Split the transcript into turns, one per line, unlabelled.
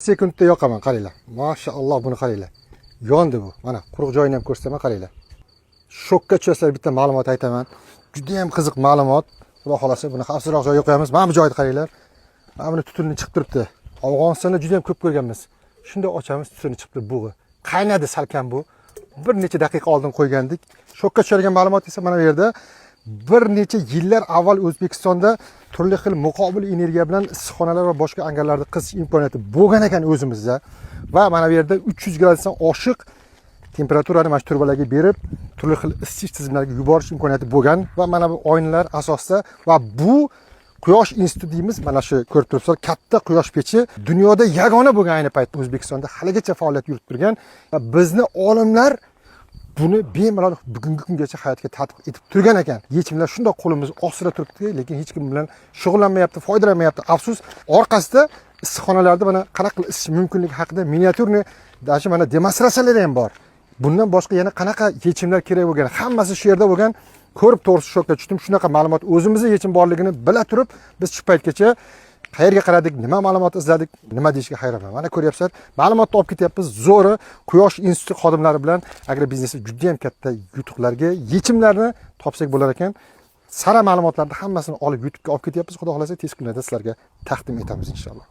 Sekundda yoqaman, qaranglar. Mashaalloh, buni qaranglar. Yondi bu. Mana quruq joyini ham ko'rsataman, qaranglar. Shokka tushasizlar, bitta ma'lumot aytaman. Juda ham qiziq ma'lumot. Xudo xolasa, buni xavfsizroq joyga qo'yamiz. Mana bu joyni qaranglar. Mana buni tutunni chiqib turibdi. Afg'onistonda juda ham ko'p ko'rganmiz. Shunday ochamiz, tutuni chiqib turib bug'i. Qaynadi salkam bu. Bir necha daqiqa oldin qo'ygandik. Shokka tushadigan ma'lumot esa mana bu yerda bir necha yillar avval O'zbekistonda turli xil muqobil energiya bilan issiqxonalar va boshqa angarlarda qizish imkoniyati bo'lgan ekan o'zimizda. Va mana bu yerda 300 gradusdan oshiq temperaturani mana shu trubalarga berib, turli xil isitish tizimlariga yuborish imkoniyati bo'lgan. Va mana bu oynalar asosida va bu quyosh instituti deymiz, mana shu ko'rib turibsizlar, katta quyosh pechi dunyoda yagona bo'lgan, ayni paytda O'zbekistonda haligacha faoliyat yuritib turgan va bizni olimlar buni bemalol bugungi kungacha hayotga tatbiq etib turgan ekan. Yechimlar shundoq qo'limiz ostida turibdi, lekin hech kim bilan shug'ullanmayapti, foydalanmayapti, afsus. Orqasida issiqxonalarda mana qanaqa qilib isitish mumkinligi haqida миниатюрный даже mana demonstratsiyalar ham bor. Bundan boshqa yana qanaqa yechimlar kerak bo'lgan, hammasi shu yerda bo'lgan. Ko'rib, to'g'risi, shokka tushdim. Shunaqa ma'lumot, o'zimizda yechim borligini bila turib, biz shu paytgacha qayerga qaradik, nima ma'lumot izladik, nima deyishga hayronman. Mana ko'ryapsizlar, ma'lumotni olib ketyapmiz. Zo'ri, Quyosh instituti xodimlari bilan agrobiznesda juda ham katta yutuqlarga, yechimlarni topsak bo'lar ekan. Sara ma'lumotlarni hammasini olib, YouTubega olib ketyapmiz. Xudo xohlasa, tez kunlarda sizlarga taqdim etamiz, inshaalloh.